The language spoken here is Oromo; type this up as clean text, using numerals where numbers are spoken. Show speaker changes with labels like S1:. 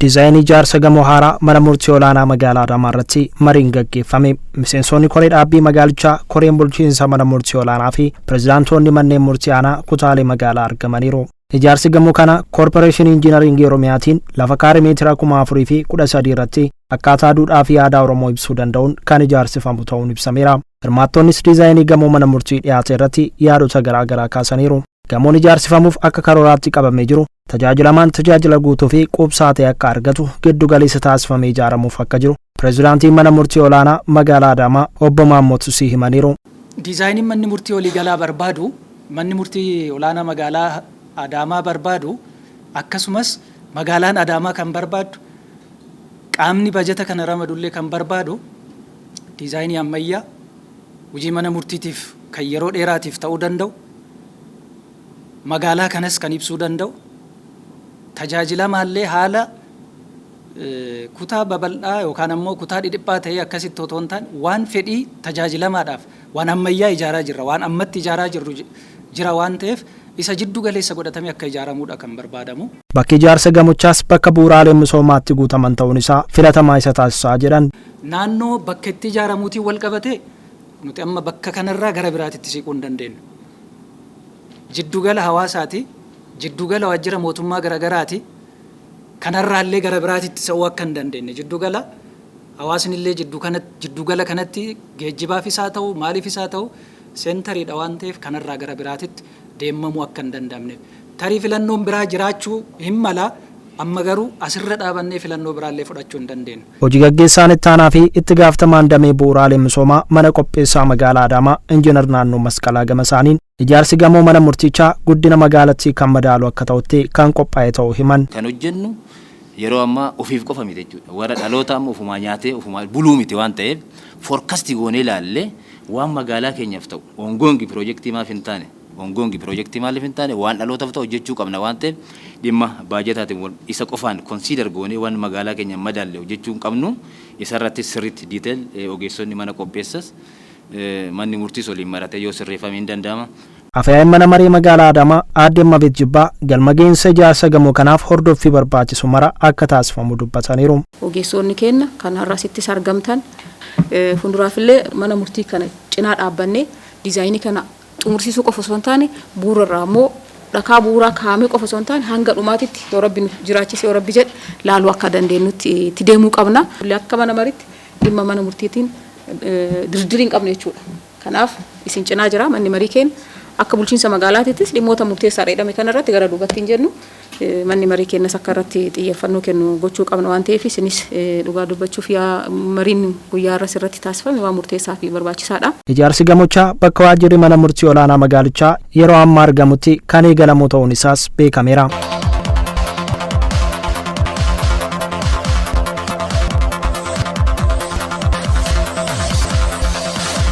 S1: Diizaayinii ijaarsa gamoo haaraa mana murtii olaanaa magaalaa Adaamaa irratti mariin gaggeeffame. Miseensonni koree dhaabbii magaalichaa, koreen bulchiinsa mana murtii olaanaa fi pirezidaantoonni manneen murtii aanaa kutaalee magaalaa argamaniiru. Ijaarsi gamoo kana Koorporeeshinii Injiinaringii Oromiyaatiin lafa kaaree meetira 4013 irratti akkaataa duudhaa fi aadaa Oromoo ibsuu danda'uun kan ijaarsifamu ta'uun ibsameera. Hirmaattonnis diizaayinii gamoo mana murtii dhiyaate irratti yaadota garaa garaa kaasaniiru. Gamoon ijaarsifamuuf akka karooraatti qabamee jiru tajaajilamaan tajaajila guutuu fi quubsaa ta'e akka argatu giddu galeessa taasifamee ijaaramuuf akka jiru pirezidaantiin mana murtii olaanaa magaalaa Adaamaa obbo Maammoo Tusii himaniiru.
S2: Diizaayiniin manni murtii waliigalaa barbaadu, manni murtii olaanaa magaalaa Adaamaa barbaadu, akkasumas magaalaan Adaamaa kan barbaaddu, qaamni bajata kana ramadullee kan barbaadu diizaayinii ammayyaa hojii mana murtiitiif kan yeroo dheeraatiif ta'uu danda'u, magaalaa kanas kan ibsuu danda'u, tajaajilamaallee haala kutaa babal'aa yookaan ammoo kutaa dhidhiphaa ta'ee akkasitti otoo hin taane, waan fedhii tajaajilamaadhaaf waan ammayyaa ijaaraa jirra, waan ammatti ijaaraa jirru jira waan ta'eef, isa jiddu galeessa godhatamee akka ijaaramuudha kan barbaadamu.
S1: Bakki ijaarsa gamochaas bakka bu'uuraaleen misoomaatti guutaman ta'uun isaa filatamaa isa taasisaa jedhan.
S2: Naannoo bakka itti ijaaramuutiin wal qabatee, nuti amma bakka kanarraa gara biraatitti siquu hin dandeenyu. Jiddugala hawaasaati, jiddugala waajjira mootummaa garagaraati. Kanarraallee gara biraatitti sa'uu akka hin dandeenye, jiddugala hawaasnillee jiddugala kanatti geejjibaafis haa ta'u, maaliifis haa ta'u, centeriidha waan ta'eef, kanarraa gara biraatitti deemamuu akka hin danda'amneef. Tarii filannoon biraa jiraachuu hin mala, amma garuu asirra dhaabannee filannoo biraallee fudhachuu hin dandeenyu.
S1: Hojii gaggeessaan itti aanaa fi itti gaafatamaan damee bu'uuraalee misoomaa mana qopheessaa magaalaa Adaamaa Injiinar Naannoo Masqalaa gama isaaniin, ijaarsi gamoo mana murtichaa guddina magaalattii kan madaalu akka ta'utti kan qophaa'e ta'uu himan.
S3: Kan hojjennu yeroo ammaa ofiif qofa miti jechuudha. Warra dhaloota amma ofumaa nyaatee ofumaa buluu miti waan ta'eef, forecast goonee ilaallee waan magaalaa keenyaaf ta'u, ongoing piroojeektii maaf hin taane, ongoing piroojeektii maaliif hin taane, waan dhalootaaf ta'u hojjechuu qabna waan ta'eef, dhimma baajetaatiin isa qofaan consider goonee waan magaalaa keenya madaalle hojjechuu hin qabnu. Isarratti sirriitti detail ogeessonni mana qopheessas, manni murtiis waliin maratee yoo sirreeffame hin danda'ama.
S1: Afyaa'in mana maree magaalaa Adaamaa aadde Mabeet Jibbaa galma ga'iinsa ijaarsa gamoo kanaaf hordoffii barbaachisu mara akka taasifamu dubbataniiru.
S4: Ogeessonni keenya kan har'a asittis argamtan, fuulduraafillee mana murtii kana cinaa dhaabbannee diizaayinii kana xumursiisuu qofa osoo hin taane, bu'uurarraa immoo dhakaa bu'uuraa kaa'amee qofa osoo hin taane, hanga dhumaatitti yoo Rabbi nu jiraachise, yoo Rabbi jedhe, laaluu akka dandeenyutti itti deemuu qabna. Akka mana maritti dhimma mana murtiitiin dirdirii hin qabne jechuudha. Kanaaf isin cinaa jira manni marii keenya. Akka bulchiinsa magaalaatittis dhimmoota murteessaadha jedhame kanarratti gara duubatti hin jennu. Manni marii keenyas akka irratti xiyyeeffannoo kennu gochuu qabna waan ta'eef, isinis dhugaa dubbachuuf yaa mariin guyyaa irras irratti taasifame waan murteessaa fi barbaachisaadha.
S1: Ijaarsi gamochaa bakka waajjirri mana murtii olaanaa magaalichaa yeroo ammaa argamutti kan eegalamu ta'uun isaas beekameera.